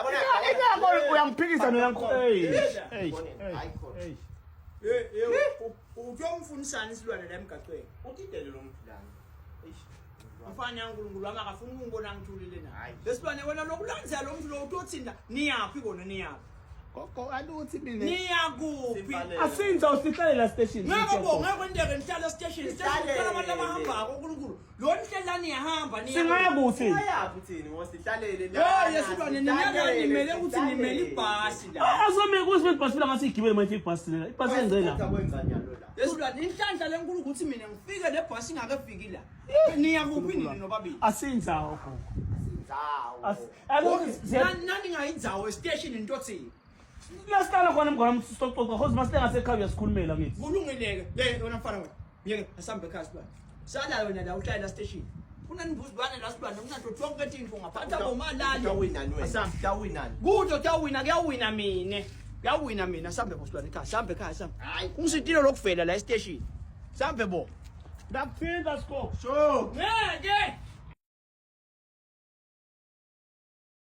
Yabona Inako uyamphikisa noyankho. Hey. Hey. Hayi khona. Hey. Eh eh uyomfunisana isilwane la emgaqweni. Utidele lo muntu lana. Eish. Mfana yaNkulunkulu wami akafuni ukungibona ngithulile na. Hayi. Lesilwane wena lokulandzela lo muntu lo utothinda niyaphi kona niyaphi? Gogo aluthi mina. Niyakuphi? Simbalele. Asinza usihlale la station. Ngeke bo ngeke kwenteke nihlale estation station Sihlalele. kuphela abantu abahambako uNkulunkulu. Lo nihleli la niyahamba niya. Singaya kuthi. Ayaphi thini ngoba sihlalele la. Hey yesilwane nina nimele ukuthi nimele ibhasi la. Azome kuthi ibhasi la ngathi igibele manje ibhasi lela. Ibhasi yenzela. Kwenza nyalo la. Yesilwane inhlanhla lenkulu ukuthi mina ngifike le bhasi ingakefiki la. Niya kuphi nini nobabili? Asinzawo gogo. Asinzawo. As akuthi Nani ngayindzawo estation into thini? lasihlala khona mngane wami sixoxa cause masile ngasekhaya uyasikhulumela ngithi. Kulungileke. Hey wena mfana wena. Myeke asambe ekhaya silwane. Sala wena la uhlala la station. Kunanibuzilwane la silwane kunato tonke tintfo ngaphatha bomalali. Utawinani wena? Asambe. Utawinani? Kuto kuyawina kuyawina mina. Kuyawina mina sambe bo silwane ekhaya sambe ekhaya sambe. Hayi. Ungisitile lokuvela la estation. Sambe bo. Ndakuthinta siko. Sure. Ngeke.